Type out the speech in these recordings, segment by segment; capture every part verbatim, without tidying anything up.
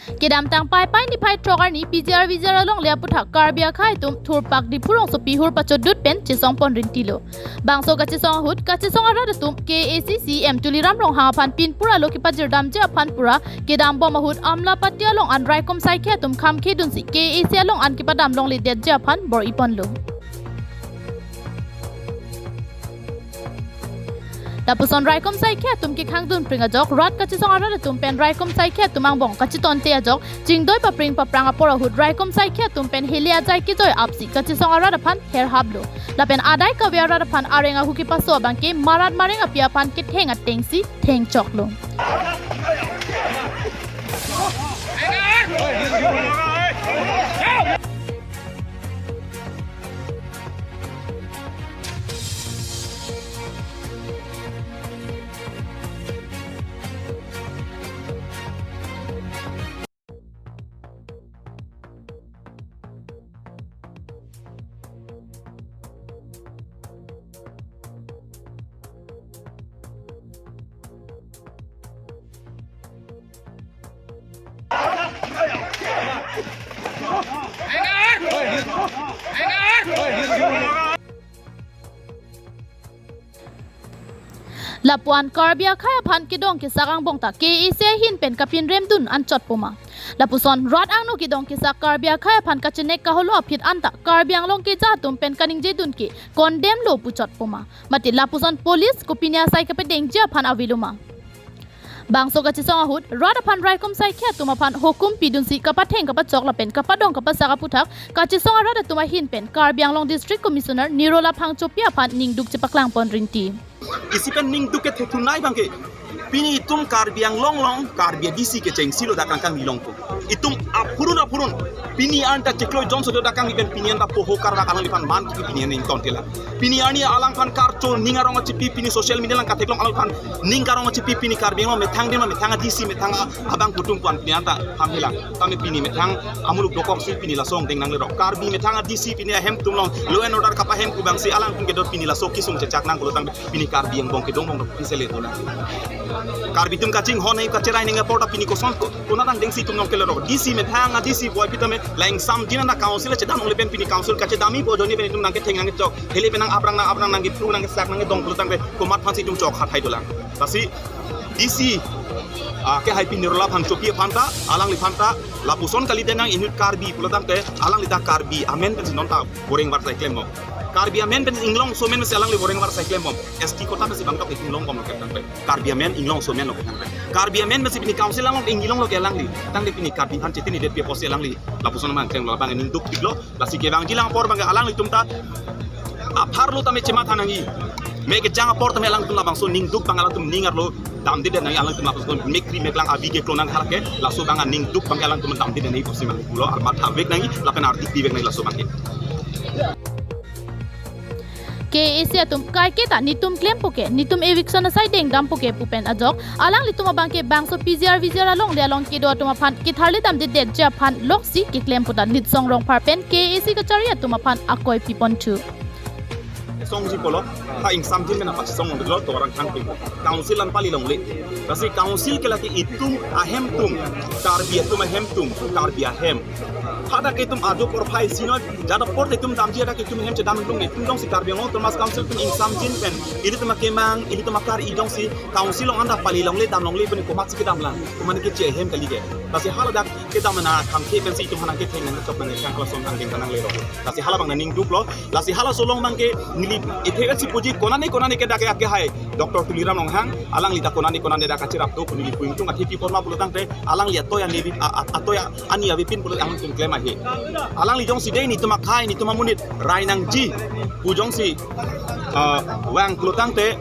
Kedamtang Paipai niphai throk arni P G R V G R alongle aputhak Karbi akhei atum thurpak Diphu rongsopi hur pachotdut pen chesongpon rintilo. Bangso kachesong ahut kachesong arat atum K A A C C E M Tuliram Ronghang aphan pinpura lo kepajirdamji aphan pura kedambom ahut Amlapatti along an raikom saikhe atum khamkhedunsi K A A C along an kepadam longledetji aphan bor-iponlo. Lapuson raikom saikhe atum kekhangdun pring ajok rat kachesong arat atum pen raikom saikhe atum angbong kachetonte ajok chingdoi papring paprang apor ahut raikom saikhe atum pen hele ajai kejoi apsi kachesong arat aphan therhaplo. Lapen adai kave arat aphan areng ahu kepaso abangke marat mareng api aphan ketheng atengsi thengchoklo. Lapu-an Karbi akhei aphan kedong kesak angbong ta K A A C ahin pen kapinremdun anchotpo ma? Lapuson rat angno kedong kesak Karbi akhei aphan kachenek kaholo aphi anta Karbi Anglong keja atum pen kaningjedun ke condemn lo pu chotpo ma? Mate lapuson police kopine asai kapedengji aphan avelo ma? Bangso kachesong ahut rat aphan raikom saikhe atum aphan hukum pidunsi kapatheng kapachok lapen kapadong kapasak aputhak kachesong arat atum ahin pen Karbi Anglong District Commissioner Nirola Phangchopi aphan ningduk chepaklangpon rinti. Isi pen ningduk kethe thunei abangke, pini itum Karbi Anglong along Karbi a D C kechengsi lo dak kangkang nilong pu. Itum aphurun aphurun pini anta chiklo jon sodo dak kang iben pini anta poho kardak alangliphan man kipi pini an ington tela. Pini arni alangphan karcho ning arong achipi pini social media along katheklong alangliphan ning karong achipi pini Karbi Anglong methang dima methang a D C methang abang kutung pu-an pini anta hamhelang. Tame pini methang amuluk dokok si pini laso angdeng nanglerok. Karbi methang a D C pini ahemtum along law and order kapahem pu abangsi alangtum kedo pini laso kesung chechak nang pulo tangte pini Karbi angbong kedong bong pini sele tuna. Karbi atum kachinghon nai kacherai nang apor ta pini koson ko, konat angdengsi itum nangkelerok. D C methang a D C boi pitame la ingsamjin ana council chedam ongle pen pini council kachedamji pu ajoine pen itum nangketheng nangkechok. Hele pen nang-aprang nang-aprang nangkepru nangkesak nangkedong pulo tangte komat aphansi itum chok hathai dolang. Lasi D C, ah, kehai pini Nirola Phangchopi aphan ta, alangliphan ta, lapuson kalidet nang inut Karbi pulo tangte, alangli ta Karbi amen pensi non ta boreng varsai klembom. Karbi amen pensi inglong so amen pensi alangli boreng varsai klembom. S T quota pensi bangtok inglongbomlo ke tangte. Karbi amen inglong so amen lo ke tangte. Karbi amen pensi pini council along inglonglo ke alangli. Tangte pini Karbi aphan chetini det pi apotsi alangli. Lapuson mang klem labang ningduk piklo. Lasi kevangjilang apor abangke alanglitum ta apharlo tame chematha nangji. Me kejang apor tame alangtum labangso ningduk abang alangtum ning arlo damdedet nangji alangtum lapuson mekri meklang abi keklo nang halake laso abang ningduk abangke alangtum damdedet nangji pusi mang pulo armat havek nangji lapen ardik pivek nangji laso abangke. K A A C atum kaiketa netum klempo ke, netum eviction asai dengdampo ke pu pen ajok alanglitum abangke bangso P G R V G R alongle along kedo atum aphan ketharli damdedetji aphan loksi keklempo ta Litsong Rongphar pen K A A C kachari atum aphan akoi piponthu. Songji pulo, ha ingsamjin pen apachesong lo to orang thangpi. Council an pali longle. Lasi council ke lake itum ahemtum, Karbi atum ahemtum, Karbi ahem. Hadak itum ajo porphai sinoi, jada apor itum damji hadak itum ahem chedam itum itum jongsi Karbi Anglong Autonomous Council atum ingsamjin pen ilitum akemang, ilitum akar-i jongsi council along anta pali longle dam longle pen komatsi kedamlang, komat keche ahem kali ke. Lasi haladak kedam nang khamkhe pensi itum aphan nangketheng nangkechok nangkechang kalason angdeng nanglerok. Lasi hala abang ningduklo, lasi halaso along abangke neli ithek si puji konane konane ke dak ke akehai Doctor Tuliram Ronghang, alangli ta konane konane dak kachirap do pu neli pu ingtung athi pi porma pulo tangte, alangli atoi ani avi-, a-, a-, atoi ani avepin pulo alangtum klem ahe. Alangli jongsi dei netum akhei, netum amonit rai nangji pu jongsi, ah, vang pulo tangte,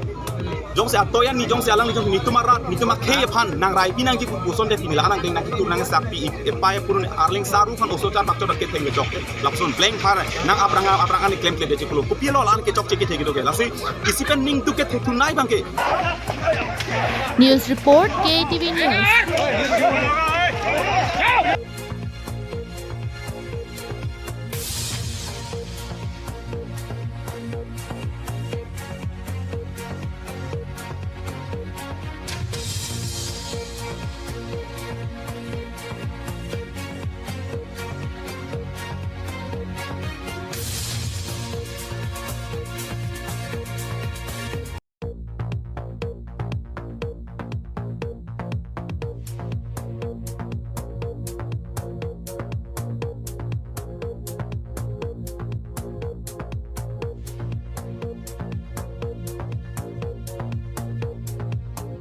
jongsi atoi ani jongsi alangli jongsi netum arat, netum akhei aphan nangraipi nangji pu puson de pini la anang deng nangkitur nangkesakpi i-, epai purun arleng saru aphan oso char bakchot ketheng kechok. Lapuson pleng phar nang aprang aprang ani klemkledetji pulo. Kopilo la-an kechokche kethek kedo ke. Lasi isi pen ningduk kethe thunei abangke. News report, K T V News.